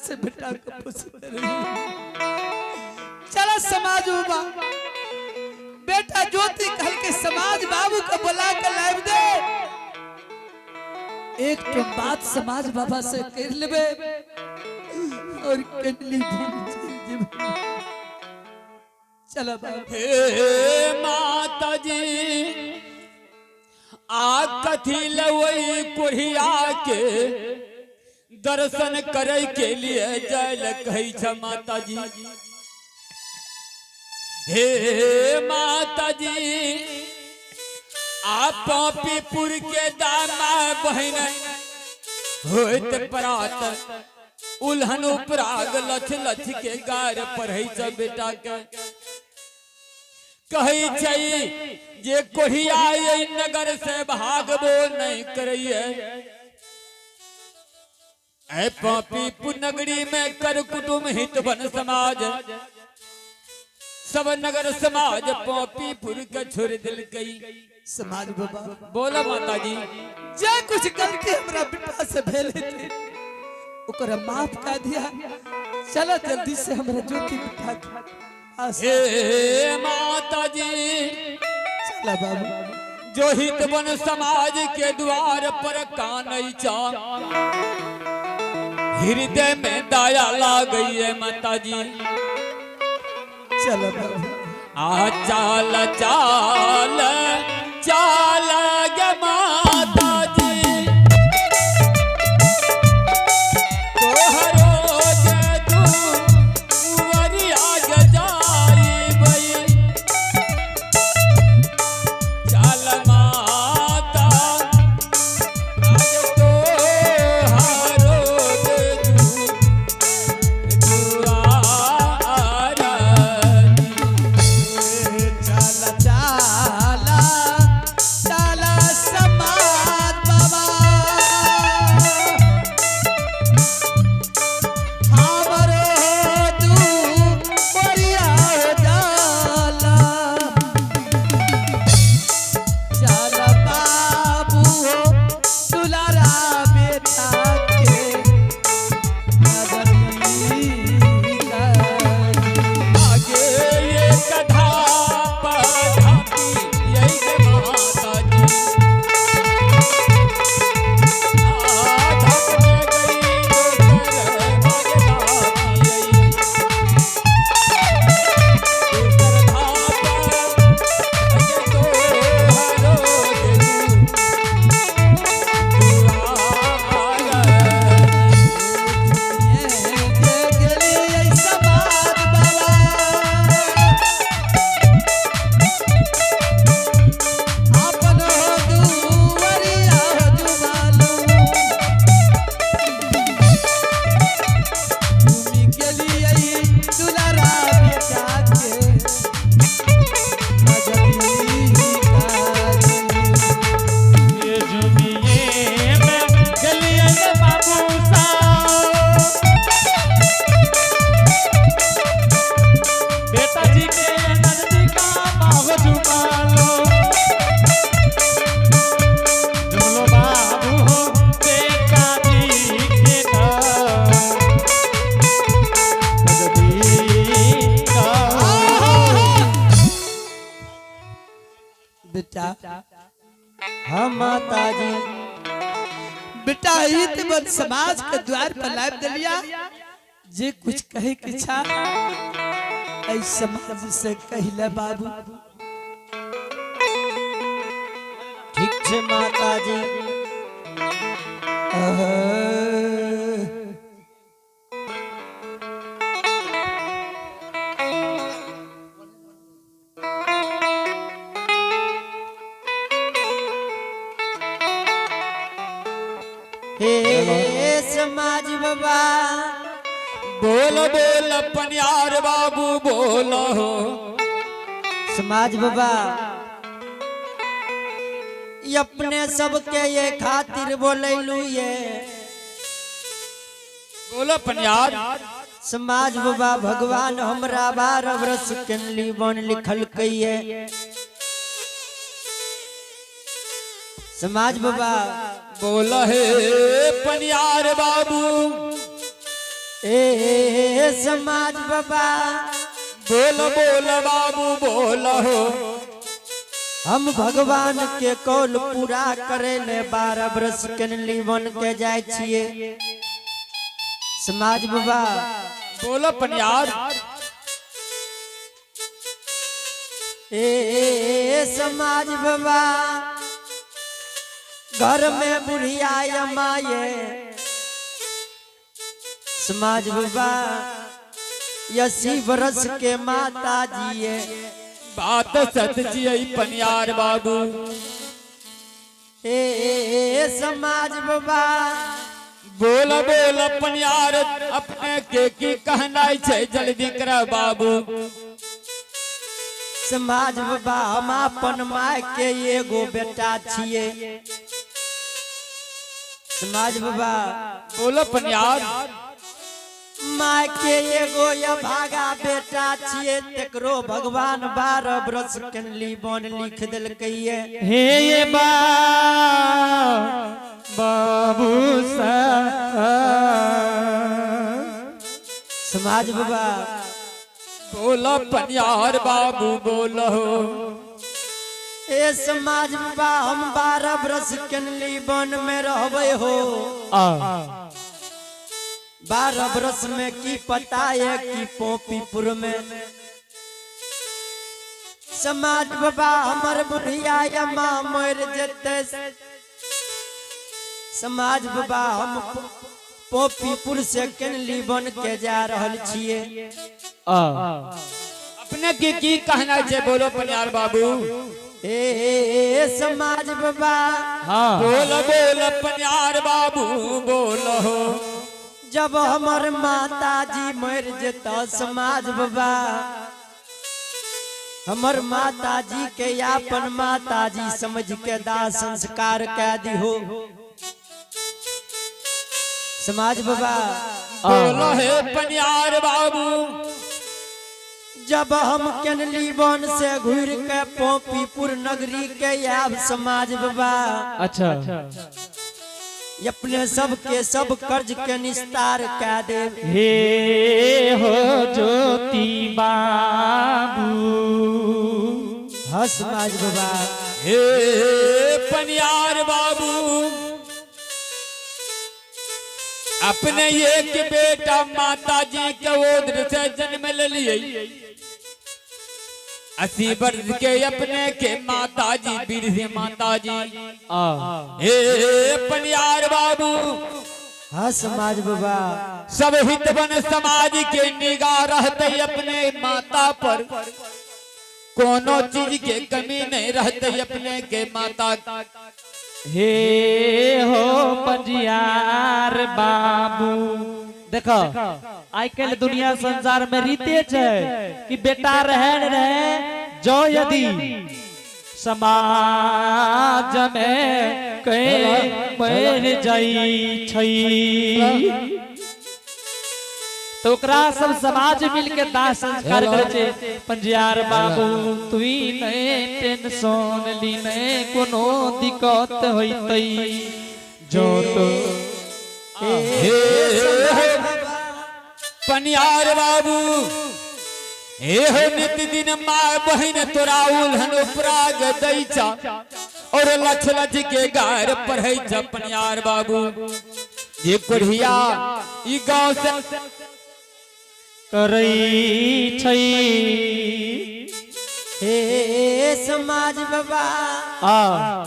से बेटा के पूछते रही। चला समाज बाबा, बेटा ज्योति कल के समाज बाबू को बुला के लाइव दे। एक तो बात समाज बाबा से कर लेबे और कनली भूल चल जेबे। चला बाबू। हे माता जी, आ कथी लवई कोढ़िया के दर्शन करे के लिए जय कहै छ माता जी। हे माता जी, आ पापीपुर के दामा बहन होत परात उल्हन उपराग लछ लछ के गार पढ़ै छ बेटा के। कहै छै जे कोढ़िया एहि नगर से भागबो नहीं करैये। ऐ पापी नगरी में कर कुटुम हित बन समाज, सब नगर समाज पापीपुर के छोड़ दिल गई। समाज बाबा, बोला माता जी। जे कुछ गलती हमरा बेटा से भेल हेतै ओकरा माफ कर दिया। चला जल्दी से हमरा ज्योति बिठा के हे माता जी, चला बाबू। जो हित बन समाज के द्वार पर कानई चा, हृदय में दया ला गई है माता जी। चला बाबू। आ चाल चाल चाल गे माता जी, तोहरो गे दुवरिया गे जाइबई। चाल माता आज तोहरो गे दुआरा। चला चला चला समाज बाबा, हमरो दुवरिया जाला। चल बाबू हो दुलारा बेटा के नजरी करी। आगे ये कथा पधाती यही के माता जी। आधक में गई दोसर भगताती यही। दोसर धाप अगे तोहरो गेलू दुआर। समाज बाबा, अपन दुवरिया जुबालू। तुमी गेलियै दुलारा बेटा के नजरी कारी। ये जुमिये में गलियन बाबू साहब, बेटा जी के नजदीका बाबू जुमालो। जुमलो बाबू हो बेटा जी के नजदीका। बेटा, हाँ माता जी। बेटा ईद बन समाज के द्वार पर लाभ दिलिया। जे कुछ कहे के इच्छा ऐ समाज से कहले बाबू। ठीक छे माता जी। हे समाज बाबा, बोल बोल पनियार बाबू बोल हो। समाज बाबा, ई अपने सबके ये खातिर बोलैलू ये। बोलो पनियार। समाज बाबा, भगवान हमरा 12 वर्ष केनली बन लिखल कहिए। समाज बाबा, बोल हे पनियार बाबू। ए समाज बाबा, बोल बोल बाबू बोल हो। हम भगवान के कौल पूरा करे ले 12 वर्ष कनली बन के जाय छिए। समाज बाबा, बोलो पनियार। ए समाज बाबा, घर में बुढ़िया माये। समाज बाबा, 80 वर्ष के माता जी। बात सत जी पनियार बाबू। ए समाज बाबा, बोल बोल पनियार, अपने के की कहना छै, जल्दी कर बाबू। समाज बाबा, हम अपन माय के एगो बेटा छिए। समाज बाबा, बोलो पनियार। माय के एगो अभागा बेटा छिए, तेकरो भगवान 12 वर्ष कनली बन लिख देलकैये। हे ये बाबू सा। समाज बाबा, बोलो पनियार बाबू बोलो। ए समाज बाबा, हम 12 वर्ष कनली वन में रहबे हो। 12 वर्ष में की पता है कि पोपीपुर में। समाज बाबा, हमर बुढ़िया माँ मर जेते। समाज बाबा, हम पोपीपुर से कनली बन के जा रहल छिए। अपने की कहना छै, बोलो पनियार बाबू। ए समाज बाबा, हाँ। बोल बोल पनियार बाबू बोलो। जब हमर माता जी मर जेता समाज बाबा, हमर माता जी के अपन माता जी समझ के दाह संस्कार कह दिहो। समाज बाबा, बोलो हे पनियार बाबू। जब हम कनली वन से घूर के पोपीपुर नगरी के आब समाज बाबा, अच्छा। अपने सब के सब कर्ज के निस्तार कह देव। हे हो ज्योति बाबू। हाँ समाज बाबा। हे पनियार बाबू, अपने एक बेटा माता जी के ओदर से जन्म ले लिए। 80 वर्ष के अपने के माता जी बीर माता जी। हे पनियार बाबू। हाँ समाज बाबा। सब हित बन समाज के निगाह रहते अपने माता पर, कोनो चीज के कमी नहीं रहते अपने के माता। हे हो पंजियार बाबू, देखो आइ काल्हि दुनिया संसार में रीते छै कि बेटा रहे न रहे, जो यदि समाज में कहीं मर जाई छै तो ओकरा सब समाज मिल के दाह संस्कार करे छै। पंजियार बाबू, तुई नहीं टेंशन ली, नहीं कोनो दिक्कत होइतै जो तो। हे पनियार बाबू, हे हो नित दिन माँ बहन तोरा उल्हन उपराग दैचा और लछ लछ के गार पढ़ै छ। पनियार बाबू, ये कोढ़िया ई गांव से करै छै। हे समाज बाबा, आ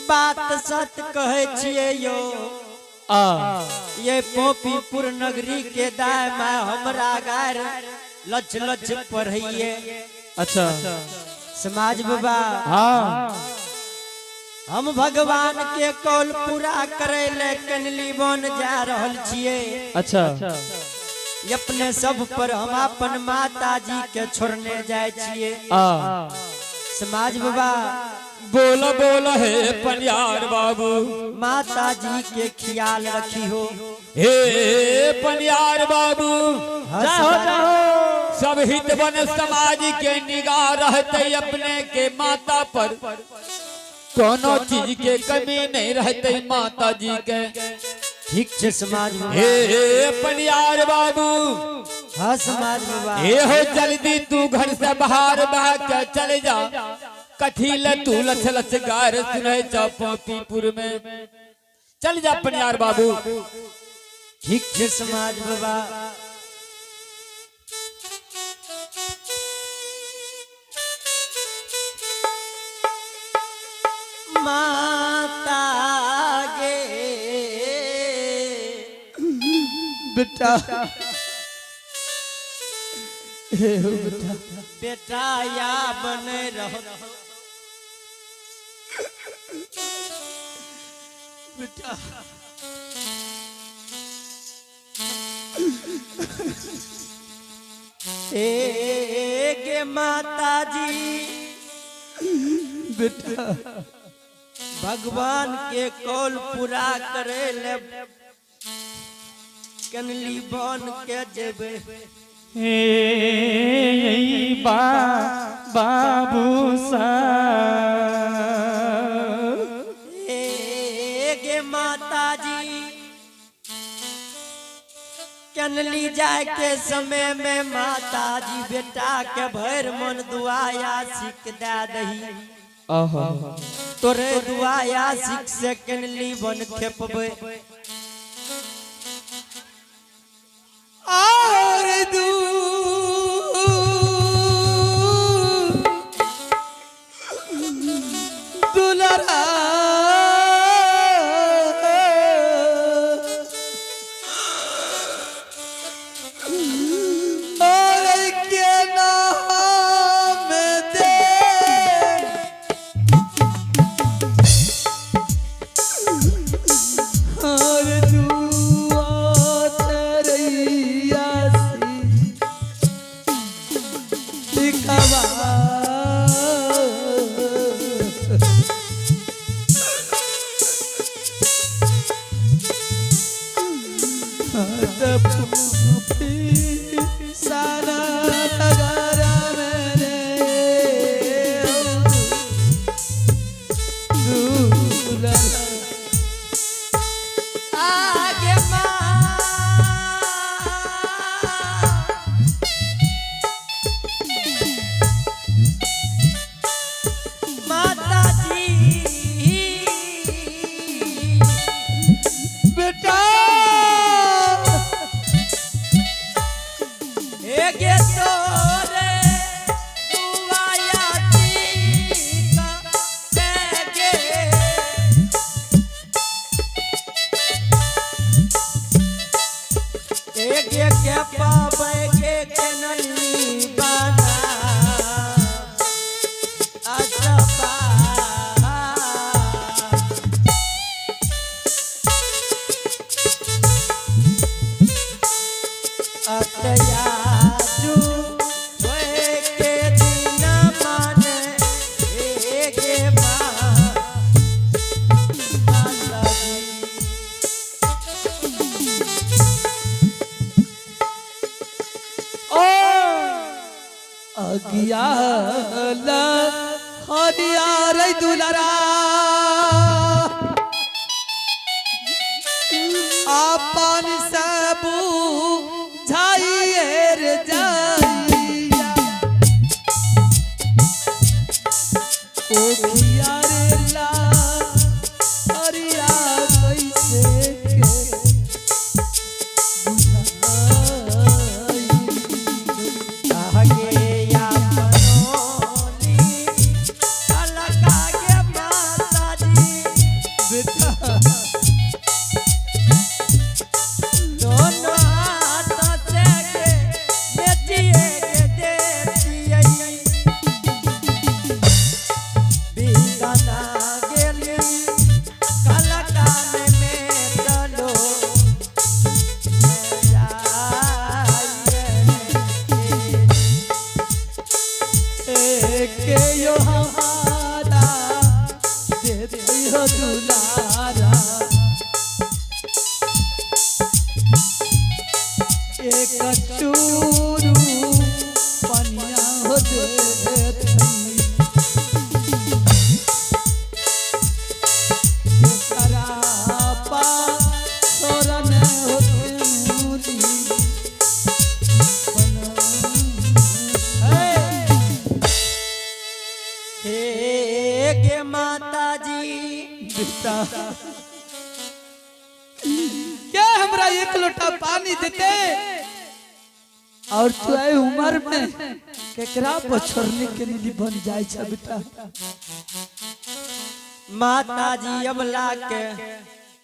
बात सत कहै छियै यो। आ ये पोपीपुर नगरी के दाय माय हमरा गार लछ लछ पढ़ैये। अच्छा। समाज बाबा, हाँ। हम भगवान के कौल पूरा करे ले कनली वन जा रहल छियै। अच्छा। अपने सब पर हम अपन माता जी के छोड़ने जाय छियै। आ समाज बाबा, बोल बोल हे पनियार बाबू। माता जी के ख्याल रखी हो। हे पनियार बाबू, जाहो जाहो। सब हित बन समाज के निगाह रहते अपने के माता पर, कोनो चीज के कमी नहीं रहते माता जी के। ठीक छे समाज बाबा। हे हे पनियार बाबू। हाँ समाज बाबा। हे हो जल्दी तू घर से बाहर बह के चले जा, कथी ले तू लछ लछ गार सुने जा पीपुर में। चल जा पनियार बाबू। ठीक छे समाज बाबा। माता गे बेटा, हे हो बेटा, बेटा या बने रहो। बेटा ए गे माता जी, बेटा भगवान के कौल पूरा करे ले कनली बन के जेबे। हे बा बाबू सा। ए गे माता जी, कनली जाए के समय में माता जी बेटा के भर मन दुआया सिख दे दही। तोरे दुआया सिख से कनली बन खेपबे। और दू दुलरा और के नाम दे और दुआ तरैया सी लिखवा। सारा नगर मेरे दूल्हा। आगे माँ माता जी, बेटा एगे तोरे दुआया टीका देगे। एगे के पावे के कनली बना असपा। अतयाजू होए के दिन माने एगे माँ माता जी। अज्ञान हरिया रे दुलरा, आपन सबू झाइए रे जाइया, ओखिया रे ला हरिया कैसे के बुझाई। आगे या बनोली अलग आगे माता जी, बेटा दोनों हाथ से के बेटिए के देतियै। बीतना गेली कलकान में चलो जाइए। के यो हमारा दे दियो दुलारा, एक चूरू पनिया हो दे एकरा पा छोरा हे गे माता जी। बेटा, क्या हमरा एक लोटा पानी देते और तू आई उम्र में केकरा पछोरने के लिए बन जाए छा बेटा? माता जी, अबला के